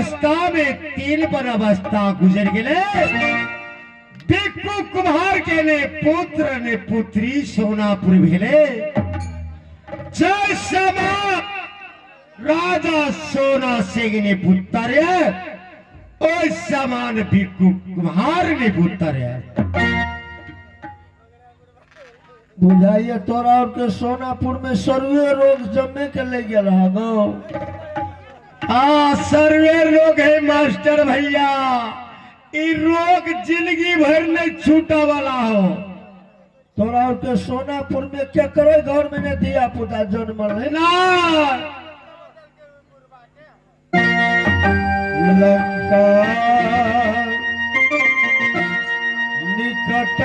अवस्था में 3 बर अवस्था गुजर गेले। बिक्कू कुम्हार के ने पुत्र ने पुत्री सोनापुर भेले। जय समा राजा सोना सिंह ने पुत्र है, ओइ समान बिक्कू कुम्हार ने पुत्र है। बुझाइए तोरा और के सोनापुर में सर्वे रोग जमे के ले गेल है गो। आ सर्वे रोग है मास्टर भैया, ई रोग जिंदगी भर नहीं छूटा वाला हो। तोरा और के सोनापुर में केकरो घर में नहीं धिया पुता जन्मल है ना। लंका निकट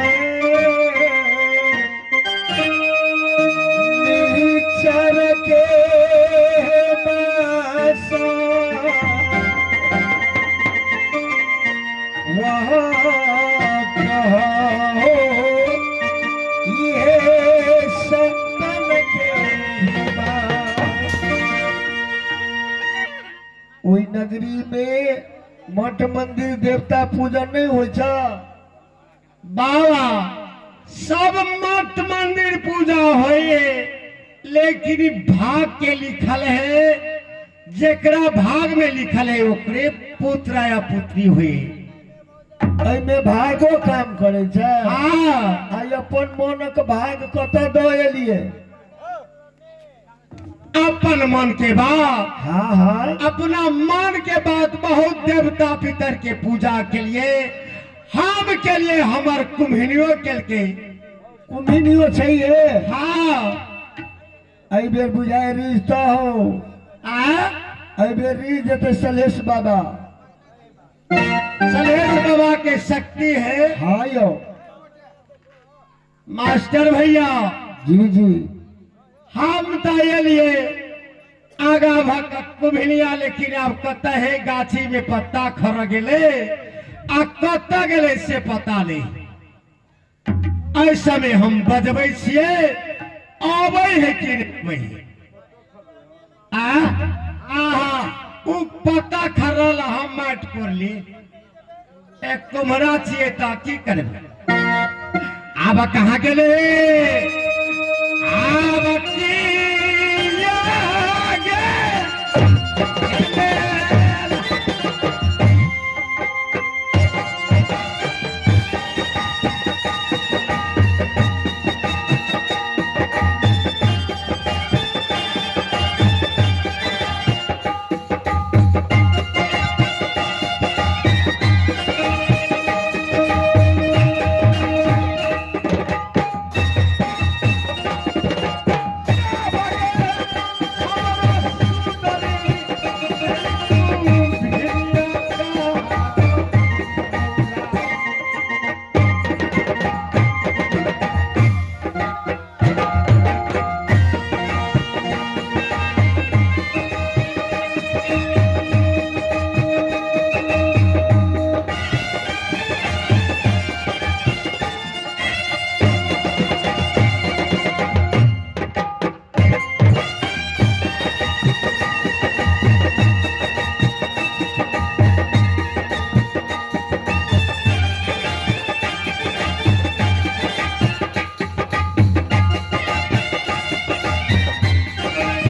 निचर के बासा, वहाँ कहो ये संतन के बास। ओहि नगरी में मठ मंदिर देवता पूजन नहीं होइ छ। बाबा सब मठ मंदिर पूजा होइए, लेकिन भाग के लिखल है, जेकरा भाग में लिखल है ओकरे पुत्र या पुत्री हुई। एहिमे भागो काम करै छै। हाँ। आइ अपन मोनक भाग कतऽ दऽ एलियै? अपन मन के बात। हाँ हाँ। अपना मन के बात बहुत देवता पितर के पूजा के लिए हम के लिए हमर कुम्हिनियो के लिए। कुम्हिनियो छै ये? हाँ। एहि बेर बुझाय रीझ तऽ हो। आ एहि बेर रीझ जेतै सलेश बाबा। सलेश बाबा के शक्ति है। हाँ यो। मास्टर भैया। जी जी। हम तो एलिए आगा भक कुम्हिनिया, लेकिन अब कत है गाछी में पत्ता खर गेले आ कत गेले से पता नहीं। ऐसा में हम बजबै छियै, आबै है कि नहीं आबै है? आ आहा उ पत्ता खरल हम माटि कोरली, एक कुम्हरा छियै तऽ की करबै? आब कहाँ गेलै? आब की गेलै?